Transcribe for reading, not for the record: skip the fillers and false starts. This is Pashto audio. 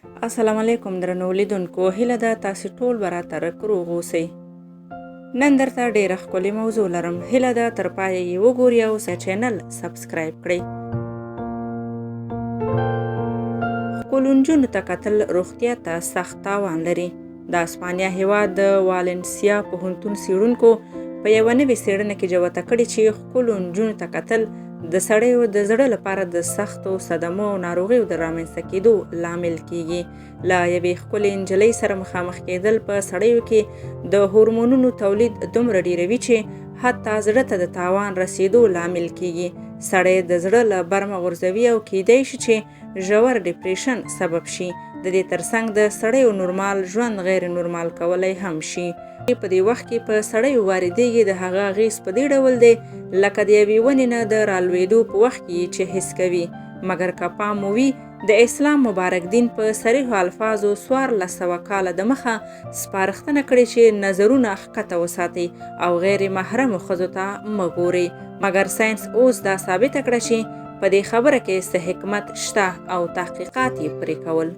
السلام علیکم درنو لیدونکو، هیله ده تاسو ټول به راته رک روغ اوسئ. نن درته ډیره ښکلې موضوع لرم، هیله ده تر پایه یې وګورئ او چینل سبسکرایب کړئ. ښکلو نجونو ته کتل روغتیا ته سخت تاوان لري. د اسپانیا هیواد د والنسیا پوهنتون څیړونکو په یوه نوې څیړنه کې جوته کړې چې ښکلو نجونو ته کتل د سړیو د زړه لپاره د سختو صدمو او ناروغیو د رامنځته کېدو لامل کیږي. له یوې ښکلې نجلۍ سره مخامخ کېدل په سړیو کې د هورمونونو تولید دومره ډیروي چې حتی زړه ته د تاوان رسیدو لامل کیږي. سړی د زړه له برمه غورځوي او کیدای شي چې ژور ډیپریشن سبب شي. د دې ترڅنګ د سړیو نورمال ژوند غیر نورمال کولی هم شي. په دې وخت کې په سړیو واردېږي، د هغه اغېز په دې ډول دی لکه د یوې ونې نه د رالوېدو په وخت کې چې حس کوي. مګر که پام مو وي، د اسلام مبارک دین په صریحو الفاظو 1400 کاله د مخه سپارښتنه کړې چې نظرونه ښکته وساتئ او غیر محرمو ښځو ته مه ګورئ. مګر ساینس اوس دا ثابته کړه چې په دې خبره کې څه حکمت شته او تحقیقات یې پرې کول.